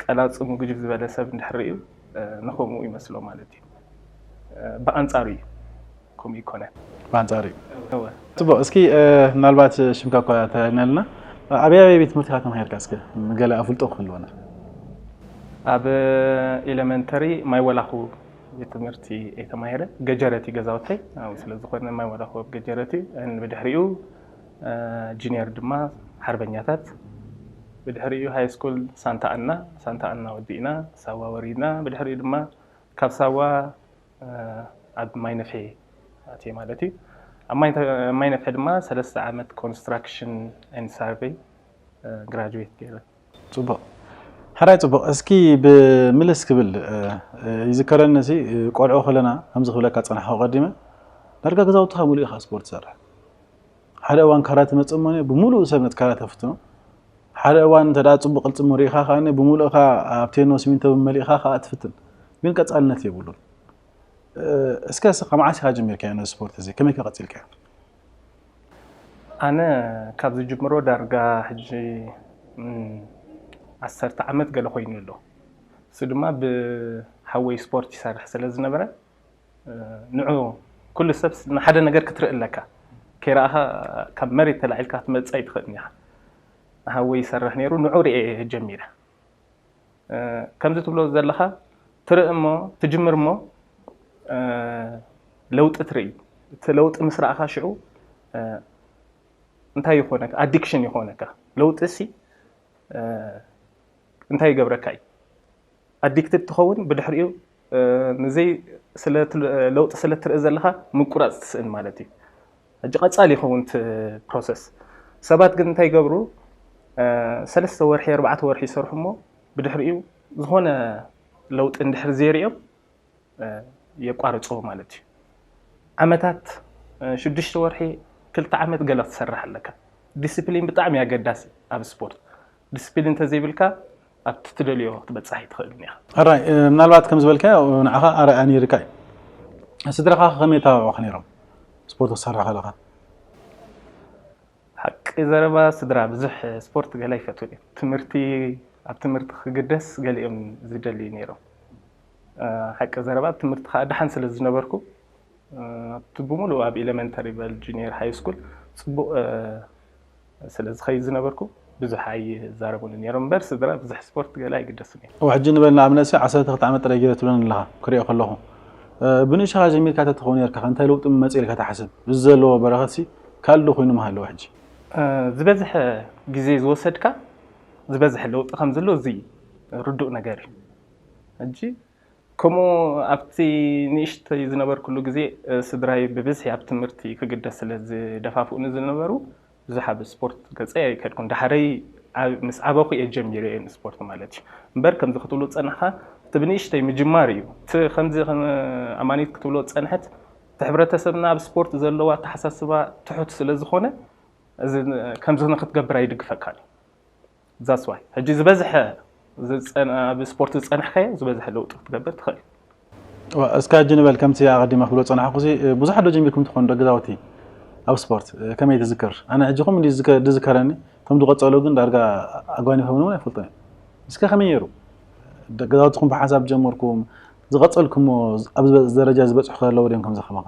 ቀላፅሙ ግጅብ ዝበለ ሰብ እንድሕር ሪኡ ንከምኡ ይመስሎ ማለት እዩ ብኣንፃሩ እዩ ከምኡ ይኮነን ብኣንፃሩ እዩ ፅቡቅ እስኪ ምናልባት ሽምካ እኳ ተላልና ኣለና ኣበይ ኣበይ ቤት ትምህርቲ ኢካ ተማሂርካ እስከ ገለ ኣፍልጦ ክህልወና ኣብ ኤለመንተሪ ማይ ወላኹ ቤት ትምህርቲ እየ ተማሂረ ገጀረት እዩ ገዛውተይ ኣብኡ ስለ ዝኾነ ማይ ወላኹ ኣብ ገጀረት እዩ ብድሕሪኡ ጂኒየር ድማ ሓርበኛታት ብድሕሪኡ ሃይ ስኩል ሳንታ ኣና ሳንታ ኣና ወዲእና ሳዋ ወሪድና ብድሕሪኡ ድማ ካብ ሳዋ ኣብ ማይ ነፍሒ ኣትየ ማለት እዩ ኣብ ማይ ነፍሒ ድማ ሰለስተ ዓመት ኮንስትራክሽን ኤንድ ሳርቬይ ግራጁዌት ገይረ ፅቡቅ ሓራይ ፅቡቅ እስኪ ብምልስ ክብል ይዝከረኒ ሲ ቆልዑ ከለና ከምዚ ክብለካ ፀናሕኩ ቀዲመ ዳርጋ ገዛውትኻ ሙሉእ ኢኻ ስፖርት ትሰርሕ ሓደ እዋን ካራተ መፅእ እሞ ብሙሉእ ሰብ ነቲ ካራተ ፍትኖ ሓደ እዋን እንተ ፅቡቅ ቅልፅሙ ርኢኻ ከዓ ብሙሉእኻ ኣብ ቴኖ ሲሚንቶ መሊእኻ ከዓ ትፍትን ግን ቀፃልነት የብሉን እስከ እስኻ መዓስ ኢኻ ጀሚርካዮ ነዚ ስፖርት እዚ ከመይ ከ ቀፂልካዮ ኣነ ካብ ዝጅምሮ ዳርጋ ሕጂ ዓሰርተ ዓመት ገለ ኮይኑ ኣሎ እሱ ድማ ብሓወይ ስፖርት ይሰርሕ ስለ ዝነበረ ንዑ ኩሉ ሰብ ንሓደ ነገር ክትርኢ ኣለካ ከይረኣኻ ካብ መሬት ተላዒልካ ክትመፅእ ኣይትኽእልን ኢኻ ንሓወይ ይሰርሕ ነይሩ ንዑ ርኤ ጀሚረ ከምዚ ትብሎ ዘለኻ ትርኢ እሞ ትጅምር እሞ ለውጢ ትርኢ እቲ ለውጢ ምስ ረኣኻ ሽዑ እንታይ ይኾነካ ኣዲክሽን ይኾነካ ለውጢ ሲ እንታይ ይገብረካ እዩ ኣዲክትድ ትኸውን ብድሕሪኡ ንዘይ ለውጢ ስለ ትርኢ ዘለኻ ምቁራፅ ትስእን ማለት እዩ ሕጂ ቀፃል ይኸውን ፕሮሰስ ሰባት ግን እንታይ ይገብሩ ሰለስተ ወርሒ ኣርባዕተ ወርሒ ይሰርሑ እሞ ብድሕሪኡ ዝኾነ ለውጢ እንድሕር ዘይርኦም የቋርፅዎ ማለት እዩ። ዓመታት ሽዱሽተ ወርሒ፣ ክልተ ዓመት ገለ ክትሰርሕ ኣለካ። ዲስፕሊን ብጣዕሚ ኣገዳሲ ኣብ ስፖርት። ዲስፕሊን እንተዘይብልካ ኣብቲ ትደልዮ ክትበፅሕ ኣይትኽእልን ኢኻ። ሕራይ፣ ምናልባት ከም ዝበልካዮ ንዓኻ ኣርኣያ ነይርካ እዩ። ስድራኻ ከመይ ተባብዑኻ ነይሮም ስፖርት ክትሰርሕ ከለኻ? ሓቂ ዘረባ፣ ስድራ ብዙሕ ስፖርት ገለ ኣይፈትውን እዮም። ትምህርቲ፣ ኣብ ትምህርቲ ክግደስ ገሊኦም ዝደልዩ ነይሮም። ሓቂ ዘረባ፣ ኣብ ትምህርቲ ከዓ ደሓን ስለ ዝነበርኩ፣ ኣብቲ ብምሉእ ኣብ ኤሌመንተሪ በል ጁኒየር ሃይ ስኩል ፅቡቕ ስለ ዝኸይድ ዝነበርኩ ብዙሕ ኣይዛረቡን ነይሮም እምበር፣ ስድራ ብዙሕ ስፖርት ገለ ኣይግደስን እዮም። ሕጂ ንበል ንኣብነት ሲ ዓሰርተ ክልተ ዓመት ጥራይ ገይረ ትብለኒ ኣለኻ ክሪኦ ከለኹ፣ ብንእሽኻ ጀሚርካ ተትኸውን ነርካ እንታይ ለውጢ መፅእ ኢልካ ትሓስብ? እዚ ዘለዎ በረኸት ሲ ካልእ ኮይኑ ምሃለዎ ሕጂ? ዝበዝሐ ግዜ ዝወሰድካ ዝበዝሐ ለውጢ ከም ዘሎ እዚ ርዱእ ነገር እዩ። ሕጂ ከምኡ ኣብቲ ንእሽተይ ዝነበርኩሉ ግዜ ስድራይ ብብዝሒ ኣብ ትምህርቲ ክግደስ ስለ ዝደፋፍኡኒ ዝነበሩ ብዙሕ ኣብ ስፖርት ገጸይ ኣይከድኩን። ዳሕረይ ምስ ዓበኹ እየ ጀሚረ እየ ንስፖርት ማለት እዩ። እምበር ከምዚ ክትብሎ ዝጸናሕካ እቲ ብንእሽተይ ምጅማር እዩ። እቲ ከምዚ ኣማኒት ክትብሎ ዝጸንሐት እቲ ሕብረተሰብና ኣብ ስፖርት ዘለዎ ኣተሓሳስባ ትሑት ስለ ዝኾነ ከምዚ ንክትገብር ኣይድግፈካን እዩ። ዛስዋይ ሕጂ ዝበዝሐ ኣብ ስፖርት ዝጸናሕካዮ ዝበዝሐ ለውጢ ክትገብር ትኽእል። እስካ ሕጂ ንበል ከምቲ ኣቐዲመ ክብሎ ጸናሕኩ ብዙሕ ዶ ጀሚርኩም ትኾኑ ደገዛውቲ ኣብ ስፖርት ከመይ ትዝክር? ኣነ ሕጂ ኹም ድዝከረኒ እቶም ዝቐጸሉ ግን ዳርጋ ኣጓኒፎምን እውን ኣይፈልጦ። እስከ ከመይ ነይሩ ደገዛውትኹም ብሓንሳብ ጀመርኩም ዝቐጸልኩሞ ኣብዚ ደረጃ ዝበጽሑ ከለዉ ድዮም ከምዚ ከማኻ?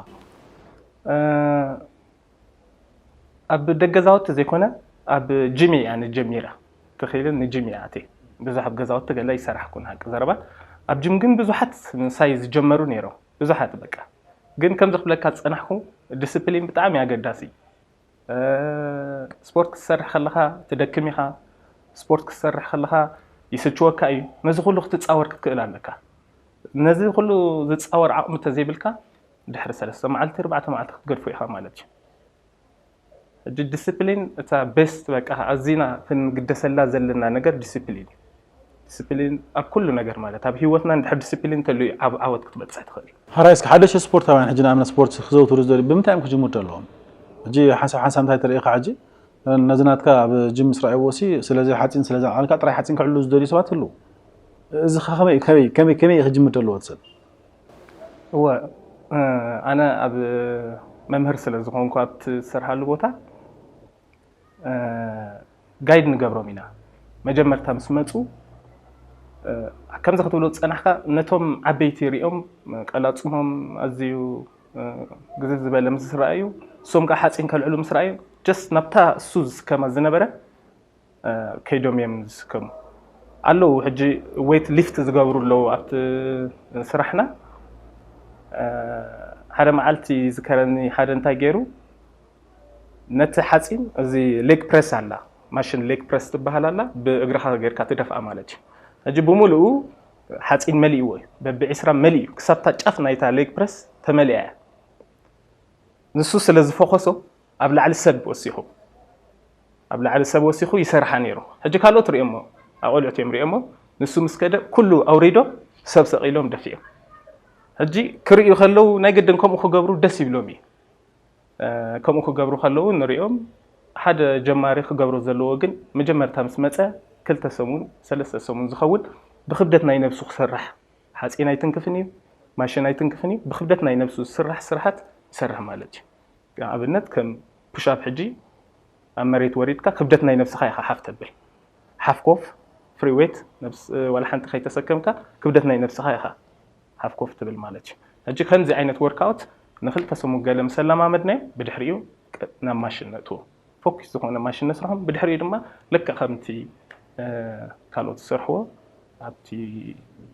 ኣብ ደገዛውቲ ዘይኮነ ኣብ ጅም እያ ንጀሚራ ተኽኢልን ንጅም እያ ኣትየ። ብዙሕ ኣብ ገዛውቲ ገለ ይሰራሕኩን ሓቂ ዘረባ፣ ኣብ ጅም ግን ብዙሓት ምሳይ ዝጀመሩ ነይሮም። ብዙሓት በቃ። ግን ከምዚ ክብለካ ዝጸናሕኩ ዲስፕሊን ብጣዕሚ ኣገዳሲ እዩ። ስፖርት ክትሰርሕ ከለኻ ትደክም ኢኻ። ስፖርት ክትሰርሕ ከለኻ ይስችወካ እዩ። ነዚ ኩሉ ክትጻወር ክትክእል ኣለካ። ነዚ ኩሉ ዝጻወር ዓቕሚ እንተዘይብልካ ድሕሪ ሰለስተ መዓልቲ ኣርባዕተ መዓልቲ ክትገድፎ ኢኻ ማለት እዩ። ሕጂ ዲስፕሊን እታ ቤስት በቃ ኣዚና ክንግደሰላ ዘለና ነገር ዲስፕሊን እዩ። ዲስፕሊን ኣብ ኩሉ ነገር ማለት ኣብ ህይወትና እንድሕር ዲስፕሊን እንተልዩ ዓብ ዓወት ክትበፅሕ ትኽእል። ሕራይ እስኪ ሓደሽ ስፖርታውያን ሕጂ ንኣብነት ስፖርት ክዘውትሩ ዝደልዩ ብምንታይ እዮም ክጅምሩ ዘለዎም? ሕጂ ሓንሳብ ሓንሳብ እንታይ ተርእኻ ሕጂ ነዚ ናትካ ኣብ ጅም ምስ ረኣይዎ ሲ ስለዚ ሓፂን ስለዚ ዓልካ ጥራይ ሓፂን ክዕሉ ዝደልዩ ሰባት ኣለዉ። እዚ ከመይ ከመይ ከመይ ከመይ ክጅምር ዘለዎ ትሰብ? እወ ኣነ ኣብ መምህር ስለ ዝኾንኩ ኣብቲ ዝሰርሓሉ ቦታ ጋይድ ንገብሮም ኢና። መጀመርታ ምስ መፁ ከምዚ ክትብሎ ዝፀናሕካ ነቶም ዓበይቲ ሪኦም ቀላፅሞም ኣዝዩ ግዜ ዝበለ ምስ ረኣዩ እሶም ከዓ ሓፂን ከልዕሉ ምስ ረኣዩ ጀስት ናብታ እሱ ዝስከማ ዝነበረ ከይዶም እዮም ዝስከሙ ኣለዉ። ሕጂ ዌይት ሊፍት ዝገብሩ ኣለዉ ኣብቲ ስራሕና። ሓደ መዓልቲ ዝከረኒ ሓደ እንታይ ገይሩ ነቲ ሓፂን እዚ ሌግ ፕረስ ኣላ ማሽን ሌግ ፕረስ ትበሃል ኣላ ብእግርኻ ጌርካ ትደፍኣ ማለት እዩ። ሕጂ ብምሉኡ ሓፂን መሊእዎ እዩ በቢ ዒስራ መሊኡ ክሳብታ ጫፍ ናይታ ሌግ ፕረስ ተመሊኣ እያ። ንሱ ስለ ዝፈኾሶ ኣብ ላዕሊ ሰብ ወሲኹ ኣብ ላዕሊ ሰብ ወሲኹ ይሰርሓ ነይሩ። ሕጂ ካልኦት ሪኦሞ ኣቆልዑት እዮም ሪኦሞ። ንሱ ምስ ከደ ኩሉ ኣውሪዶ ሰብ ሰቒሎም ደፊኦም። ሕጂ ክርእዩ ከለዉ ናይ ግድን ከምኡ ክገብሩ ደስ ይብሎም እዩ። ከምኡ ክገብሩ ከለዉ ንሪኦም ሓደ ጀማሪ ክገብሮ ዘለዎ ግን መጀመርታ ምስ መፀ ክልተ ሰሙን ሰለስተ ሰሙን ዝኸውን ብክብደት ናይ ነብሱ ክሰርሕ ሓፂን ኣይትንክፍን እዩ ማሽን ኣይትንክፍን እዩ ብክብደት ናይ ነብሱ ዝስራሕ ስራሓት ይሰርሕ ማለት እዩ። ኣብነት ከም ፑሻፕ ሕጂ ኣብ መሬት ወሪድካ ክብደት ናይ ነብስኻ ኢኻ ሓፍ ተብል ሓፍ ኮፍ ፍሪ ዌት ዋላ ሓንቲ ከይተሰከምካ ክብደት ናይ ነብስኻ ኢኻ ሓፍ ኮፍ ትብል ማለት እዩ። ሕጂ ከምዚ ዓይነት ወርክኣውት ንክልተ ሰሙን ገለ ምስ ኣለማመድናዮ ብድሕሪኡ ናብ ማሽን ነእትዎ። ፎኪስ ዝኾነ ማሽን ነስርሖም ብድሕሪኡ ድማ ልክዕ ከምቲ ካልኦት ዝሰርሕዎ ኣብቲ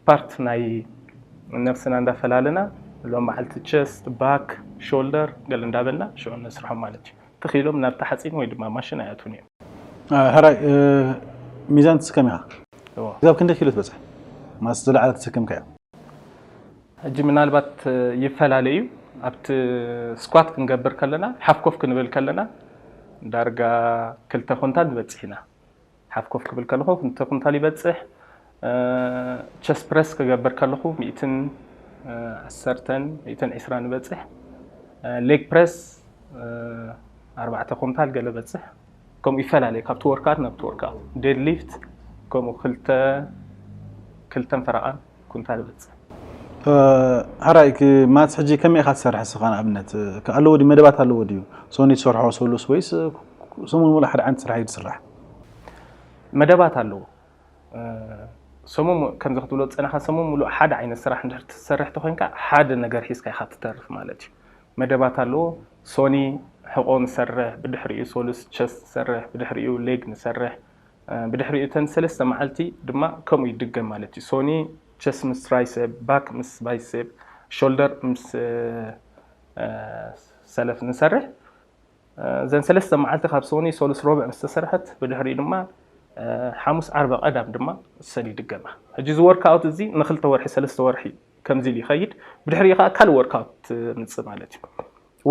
ፓርት ናይ ነብስና እንዳፈላለና ሎም መዓልቲ ቸስት ባክ ሾልደር ገለ እንዳበልና ሽዑ ነስርሖም ማለት እዩ። ትኽኢሎም ናብቲ ሓፂን ወይ ድማ ማሽን ኣይኣትውን እዮም። ሕራይ ሚዛን ትስከም ኢኻ? እዛብ ክንደይ ኪሎ ትበፅሕ? ማስ ዝለዓለ ትስከምካ እዮም? ሕጂ ምናልባት ይፈላለ እዩ። ኣብቲ ስኳት ክንገብር ከለና ሓፍኮፍ ክንብል ከለና ዳርጋ ክልተ ኩንታል ንበፅሕ ኢና። ሓፍኮፍ ክብል ከለኹ ክልተ ኩንታል ይበፅሕ። ቸስፕረስ ክገብር ከለኹ ሚእትን ዓሰርተን ሚእትን ዕስራ ንበፅሕ። ሌግ ፕረስ ኣርባዕተ ኮንታል ገለ በፅሕ። ከምኡ ይፈላለዩ ካብቲ ወርካት ናብቲ ወርካት። ዴድ ሊፍት ከምኡ ክልተ ክልተን ፈረቓን ኩንታል በፅሕ። ሓራይ ማትስ ሕጂ ከመይ ኢኻ ትሰርሕ እስኻ? ንኣብነት ኣለዎ ድዩ መደባት ኣለዎ ድዩ? ሶኒ ትሰርሖ ሶሉስ ወይስ ሰሙን ሙሉ ሓደ ዓይነት ስራሕ እዩ ትስራሕ? መደባት ኣለዎ። ሰሙን ከምዚ ክትብሎ ዝፀናኻ ሰሙን ሙሉእ ሓደ ዓይነት ስራሕ እንድሕር ትሰርሕ ተኮይንካ ሓደ ነገር ሒዝካ ኢኻ ትተርፍ ማለት እዩ። መደባት ኣለዎ። ሶኒ ሕቆ ንሰርሕ፣ ብድሕሪኡ ሶሉስ ቸስት ንሰርሕ፣ ብድሕሪኡ ሌግ ንሰርሕ፣ ብድሕሪኡ እተን ሰለስተ መዓልቲ ድማ ከምኡ ይድገም ማለት እዩ። ሶኒ ቸስት ምስ ትራይሴፕ፣ ባክ ምስ ባይሴፕ፣ ሾልደር ምስ ሰለፍ ንሰርሕ። እዘን ሰለስተ መዓልቲ ካብ ሶኒ ሶሉስ ሮብዕ ምስ ተሰርሐት ብድሕሪኡ ድማ ሓሙስ ዓርበ ቀዳም ድማ ሰል ይድገማ። ሕጂ እዚ ወርክኣውት እዚ ንክልተ ወርሒ ሰለስተ ወርሒ ከምዚ ኢሉ ይኸይድ። ብድሕሪኡ ከዓ ካልእ ወርክኣውት ምፅእ ማለት እዩ።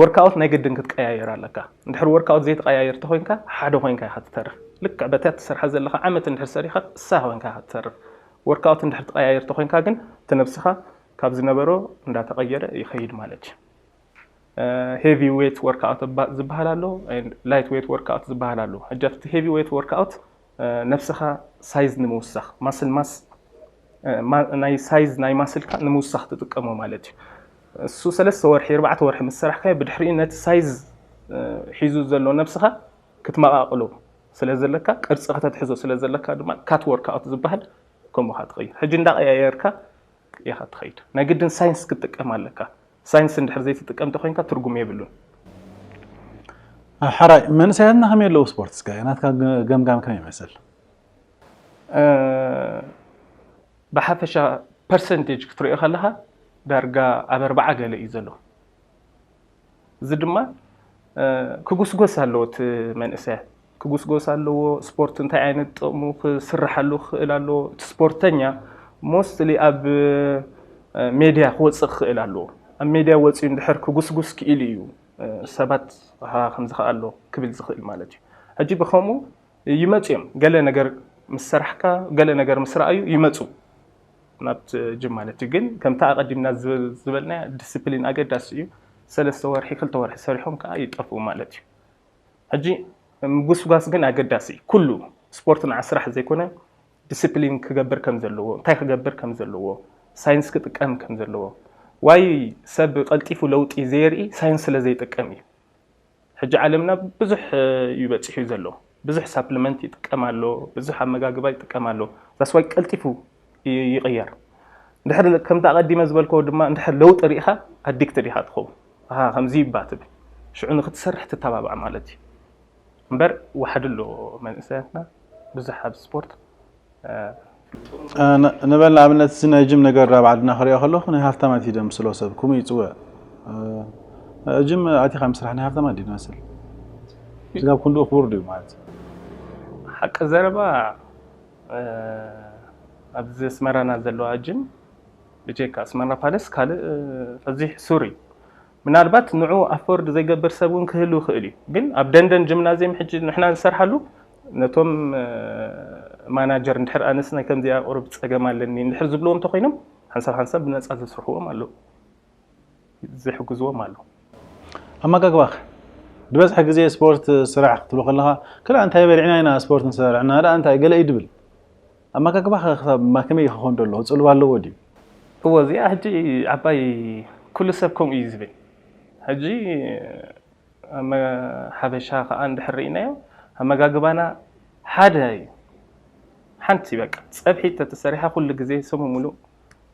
ወርክኣውት ናይ ግድን ክትቀያየር ኣለካ። እንድሕር ወርክኣውት ዘይትቀያየር ተኮይንካ ሓደ ኮይንካ ኢካ ትተርፍ። ልክዕ በታ ትሰርሓ ዘለካ ዓመት እንድሕር ሰሪካ እሳ ኮይንካ ኢካ ትተርፍ። ወርክኣውት እንድሕር ትቀያየር ተኮይንካ ግን እቲ ነብስካ ካብ ዝነበሮ እንዳተቀየረ ይኸይድ ማለት እዩ። ሄቪ ዌት ወርክኣውት ዝበሃል ኣሎ፣ ላይት ዌት ወርክኣውት ዝበሃል ኣሎ። ሕጂ ኣብቲ ሄቪ ዌት ወርክኣውት ነብስኻ ሳይዝ ንምውሳኽ ማስል ማስ ናይ ሳይዝ ናይ ማስልካ ንምውሳኽ ትጥቀሞ ማለት እዩ። እሱ ሰለስተ ወርሒ ኣርባዕተ ወርሒ ምስ ሰራሕካዮ ብድሕሪኡ ነቲ ሳይዝ ሒዙ ዘሎ ነብስኻ ክትመቓቕሎ ስለ ዘለካ ቅርፂ ከተትሕዞ ስለ ዘለካ ድማ ካት ወርክኣውት ዝበሃል ከምኡ ካ ትኸይድ። ሕጂ እንዳቀያየርካ ኢኻ ትኸይድ። ናይ ግድን ሳይንስ ክትጥቀም ኣለካ። ሳይንስ እንድሕር ዘይትጥቀም ተኮይንካ ትርጉም የብሉን። ሓራይ መንእሰያትና ከመይ ኣለዉ ስፖርት እስከ ናትካ ገምጋም ከመይ ይመስል? ብሓፈሻ ፐርሰንቴጅ ክትሪኦ ከለካ ዳርጋ ኣብ ኣርባዓ ገለ እዩ ዘሎ። እዚ ድማ ክጉስጎስ ኣለዎ እቲ መንእሰያት ክጉስጎስ ኣለዎ። ስፖርት እንታይ ዓይነት ጥቕሙ ክስርሓሉ ክኽእል ኣለዎ። እቲ ስፖርተኛ ሞስትሊ ኣብ ሜድያ ክወፅእ ክኽእል ኣለዎ። ኣብ ሜድያ ወፂኡ እንድሕር ክጉስጉስ ክኢሉ እዩ ሰባት ከምዚ ከኣ ኣሎ ክብል ዝኽእል ማለት እዩ። ሕጂ ብከምኡ ይመፁ እዮም። ገለ ነገር ምስ ሰራሕካ ገለ ነገር ምስ ረኣዩ ይመፁ ናብቲ ጅም ማለት እዩ። ግን ከምቲ ኣቐዲምና ዝበልናዮ ዲስፕሊን ኣገዳሲ እዩ። ሰለስተ ወርሒ ክልተ ወርሒ ሰሪሖም ከዓ ይጠፍኡ ማለት እዩ። ሕጂ ምጉስጓስ ግን ኣገዳሲ እዩ። ኩሉ ስፖርት ንዓ ስራሕ ዘይኮነ ዲስፕሊን ክገብር ከም ዘለዎ እንታይ ክገብር ከም ዘለዎ ሳይንስ ክጥቀም ከም ዘለዎ ዋይ ሰብ ቀልጢፉ ለውጢ ዘየርኢ ሳይንስ ስለ ዘይጥቀም እዩ። ሕጂ ዓለምና ብዙሕ እዩ በፂሑ ዘሎ። ብዙሕ ሳፕሊመንት ይጥቀም ኣሎ፣ ብዙሕ ኣመጋግባ ይጥቀም ኣሎ። ዛስዋይ ቀልጢፉ ይቕየር። እንድሕር ከምቲ ኣቐዲመ ዝበልከዎ ድማ እንድሕር ለውጢ ርኢኻ ኣዲክትድ ኢኻ ትኸውን። ኣሃ ከምዚ ይባ ትብል ሽዑ ንክትሰርሕ ትተባባዕ ማለት እዩ። እምበር ዋሕዲ ኣሎ መንእሰያትና ብዙሕ ኣብ ስፖርት ንበል ንኣብነት እዚ ናይ ጅም ነገር ኣብ ዓድና ክሪኦ ከለኹ ናይ ሃፍታማት እዩ ደምስሎ ሰብ ክምኡ ይፅውዕ። ጅም ኣቲኻ ምስራሕ ናይ ሃፍታማት ድዩ ዝመስል? ስጋብ ክንድኡ ክቡር ድዩ ማለት እዩ? ሓቂ ዘረባ ኣብዚ ኣስመራና ዘለዋ ጅም ብጀካ ኣስመራ ፓለስ ካልእ ፈዚሕ ሱር እዩ። ምናልባት ንዑ ኣፎርድ ዘይገብር ሰብ እውን ክህሉ ይኽእል እዩ። ግን ኣብ ደንደን ጅምናዝየም ሕጂ ንሕና ንሰርሓሉ ነቶም ማናጀር እንድሕር ኣነስ ናይ ከምዚኣ ቁሩብ ፀገም ኣለኒ እንድሕር ዝብልዎ እንተኮይኖም ሓንሳብ ሓንሳብ ብነፃ ዘስርሕዎም ኣለዉ ዝሕግዝዎም ኣለዉ። ኣመጋግባኽ ዝበዝሐ ግዜ ስፖርት ስራሕ ክትብሎ ከለኻ ክላ እንታይ በሊዕና ኢና ስፖርት ንሰርሕ እና እንታይ ገለ እዩ ድብል ኣመጋግባ ክሳብ ከመይ ክኾን ደሎ ፅልዋ ኣለዎ ድዩ? እዎ እዚኣ ሕጂ ዓባይ ኩሉ ሰብ ከምኡ እዩ ዝብል። ሕጂ ሓበሻ ከዓ እንድሕር ርኢናዮ ኣመጋግባና ሓደ እዩ። ሓንቲ በቃ ፀብሒ ተተሰሪሓ ኩሉ ግዜ ሰሙ ሙሉእ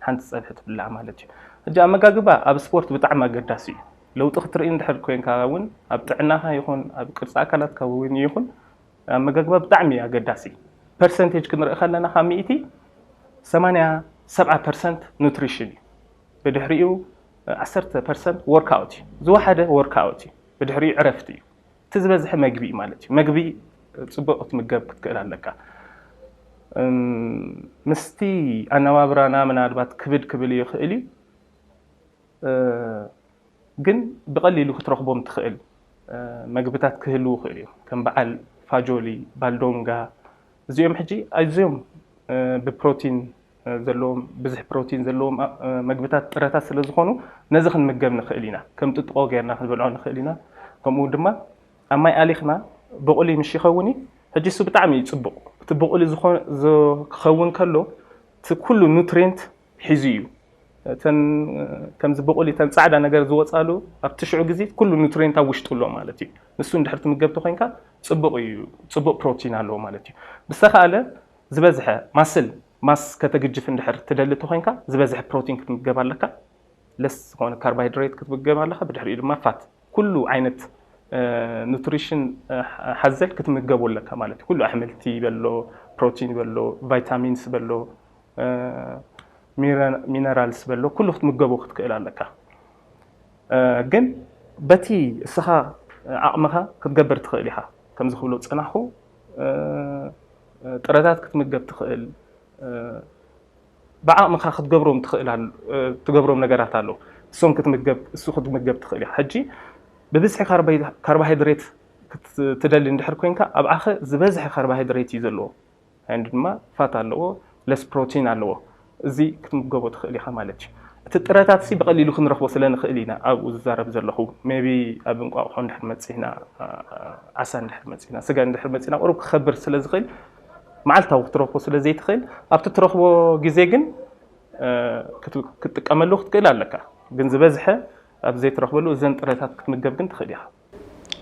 ሓንቲ ፀብሒ ትብላዕ ማለት እዩ። ሕጂ ኣመጋግባ ኣብ ስፖርት ብጣዕሚ ኣገዳሲ እዩ። ለውጢ ክትርኢ እንድሕር ኮይንካ እውን ኣብ ጥዕናኻ ይኹን ኣብ ቅርፂ ኣካላትካ እውን ይኹን ኣመጋግባ ብጣዕሚ ኣገዳሲ። ፐርሰንቴጅ ክንርኢ ከለና ካብ ሚእቲ ሰማንያ ሰብዓ ፐርሰንት ኑትሪሽን እዩ። ብድሕሪኡ ዓሰርተ ፐርሰንት ወርክኣውት እዩ። ዝወሓደ ወርክኣውት እዩ። ብድሕሪኡ ዕረፍቲ እዩ። እቲ ዝበዝሐ መግቢ እዩ ማለት እዩ። መግቢ ፅቡቅ ክትምገብ ክትክእል ኣለካ። ምስቲ ኣነባብራና ምናልባት ክብድ ክብል ይኽእል እዩ። ግን ብቐሊሉ ክትረኽቦም ትኽእል መግብታት ክህልዉ ይኽእሉ እዮም። ከም በዓል ፋጆሊ፣ ባልዶንጋ እዚኦም ሕጂ ኣዝዮም ብፕሮቲን ዘለዎም፣ ብዙሕ ፕሮቲን ዘለዎም መግብታት ጥረታት ስለ ዝኾኑ፣ ነዚ ክንምገብ ንኽእል ኢና። ከም ጥጥቆ ጌርና ክንበልዖ ንኽእል ኢና። ከምኡ ድማ ኣብ ማይ ኣሊኽና ብቑሊ ምሽ ይኸውን እዩ። ሕጂ እሱ ብጣዕሚ እዩ ጽቡቕ። እቲ ብቑሊ ዝኾ- ዝ- ክኸውን ከሎ እቲ ኩሉ ኑትሪየንት ሒዙ እዩ። እተን ከምዚ ብቑሊ እተን ጻዕዳ ነገር ዝወጻሉ ኣብቲ ሽዑ ግዜ ኩሉ ኑትሪየንት ኣብ ውሽጡ ኣሎ ማለት እዩ። ንሱ እንድሕር ትምገብ ተኾይንካ ጽቡቕ እዩ፣ ጽቡቕ ፕሮቲን ኣለዎ ማለት እዩ። ብዝተኻእለ ዝበዝሐ ማስል ማስ ከተግጅፍ እንድሕር ትደሊ ተኾይንካ ዝበዝሐ ፕሮቲን ክትምገብ ኣለካ። ለስ ዝኾነ ካርቦሃይድሬት ክትምገብ ኣለካ። ብድሕሪኡ ድማ ፋት፣ ኩሉ ዓይነት ኑትሪሽን ሓዘል ክትምገቡ ኣለካ ማለት እዩ። ኩሉ ኣሕምልቲ በሎ፣ ፕሮቲን በሎ፣ ቫይታሚንስ በሎ፣ ሚነራልስ በሎ፣ ኩሉ ክትምገቡ ክትክእል ኣለካ። ግን በቲ እስኻ ዓቕምኻ ክትገብር ትኽእል ኢኻ። ከምዚ ክብሎ ዝጸናሕኩ ጥረታት ክትምገብ ትኽእል፣ ብዓቕምኻ ክትገብሮም ትኽእል ኣል- ትገብሮም ነገራት ኣለዉ። እሶም ክትምገብ እሱ ክትምገብ ትኽእል ኢኻ። ሕጂ ብብዝሒ ካርቦሃይ- ካርቦሃይድሬት ክት- ትደሊ እንድሕር ኮይንካ ኣብዓኸ ዝበዝሐ ካርቦሃይድሬት እዩ ዘለዎ። And ድማ ፋት ኣለዎ፣ ለስ ፕሮቲን ኣለዎ። እዚ ክትምገቦ ትኽእል ኢኻ ማለት እዩ። እቲ ጥረታት ሲ ብቐሊሉ ክንረኽቦ ስለ ንኽእል ኢና ኣብኡ ዝዛረብ ዘለኹ። ሜቢ ኣብ እንቋቑሖ እንድሕር መጺእና፣ ዓሳ እንድሕር መጺእና፣ ስጋ እንድሕር መጺእና ቁሩብ ክኸብር ስለ ዝኽእል፣ መዓልታዊ ክትረኽቦ ስለ ዘይትኽእል ኣብቲ ትረኽቦ ግዜ ግን ክትጥቀመሉ ክትክእል ኣለካ። ግን ዝበዝሐ ኣብ ዘይትረኽበሉ እዘን ጥረታት ክትምገብ ግን ትኽእል ኢኻ።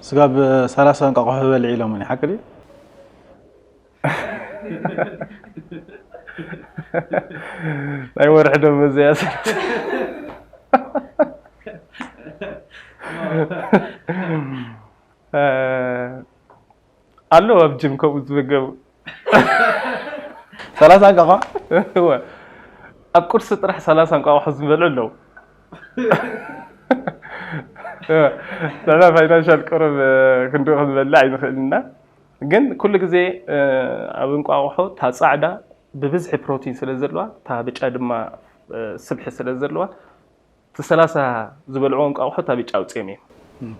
ስጋ ብ30 እንቋቑሖ በልዕ ኢሎምኒ ሓቂ ድዩ? ናይ ወርሒ ደሞዝ እያ። ኣለዉ ኣብ ጅም ከምኡ ዝምገቡ። ሰላሳ እንቋቑሖ? እወ። ኣብ ቁርሲ ጥራሕ ሰላሳ እንቋቑሖ ዝበልዑ ኣለዉ። ንሕና ፋይናንሻል ቅሩብ ክንድኡ ክንበልዕ ኣይንኽእልና። ግን ኩሉ ግዜ ኣብ እንቋቑሖ እታ ጻዕዳ ብብዝሒ ፕሮቲን ስለ ዘለዋ፣ እታ ብጫ ድማ ስብሒ ስለ ዘለዋ፣ እቲ ሰላሳ ዝበልዕዎ እንቋቑሖ እታ ብጫ ኣውፅኦም እዮም።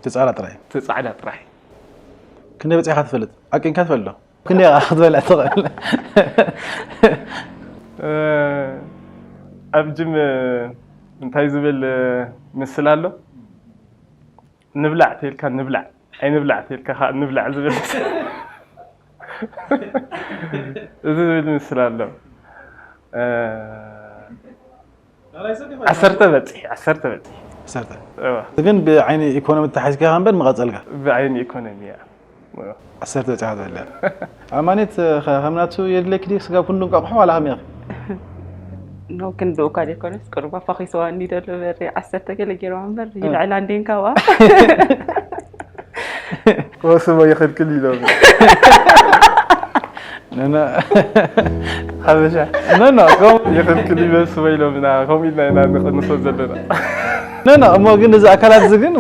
ትጻላ ጥራይ። እቲ ጻዕዳ ጥራሕ። ክንደይ በጺሕካ ትፈልጥ? ኣቂንካ ትፈልጥ ዶ? ክንደይ ክትበልዕ ትኽእል? ኣብ ጅም እንታይ ዝብል ምስል ኣሎ? ንብላዕ ተልካ ንብላዕ፣ ኣይንብላዕ ተልካ ከዓ ንብላዕ ዝብል እዚ ዝብል ምስል ኣሎ። ዓሰርተ በፂሕ፣ ዓሰርተ በፂሕ። ዓሰርተ። ግን ብዓይኒ ኢኮኖሚ ተታሒዝካ ኢኻ እምበር ምቐፀልካ። ብዓይኒ ኢኮኖሚ እያ። ዓሰርተ በፂሓ ዘለ ኣማኔት ከምናቱ የድለኪ ድዩ ስጋ ኩሉ እንቋቑሖ ዋላ ከመይ ኢኺ? ኖ ክንድኡ እኳ ዘይኮነስ ቅሩባ ፈኺስዋ እንዲ ደሎ በሪ ዓሰርተ ገለ ገይርዋ እምበር ይልዕላ እንዴን ካብኣ። ወስቦ ይኽልክል ኢሎም። ነነ ሓበሻ ነነ ከም ይኽልክል ይበስቦ ኢሎምና። ከምኡ ኢልና ኢና ንቕንሶ ዘለና። ነነ እሞ ግን እዚ ኣካላት እዚ ግን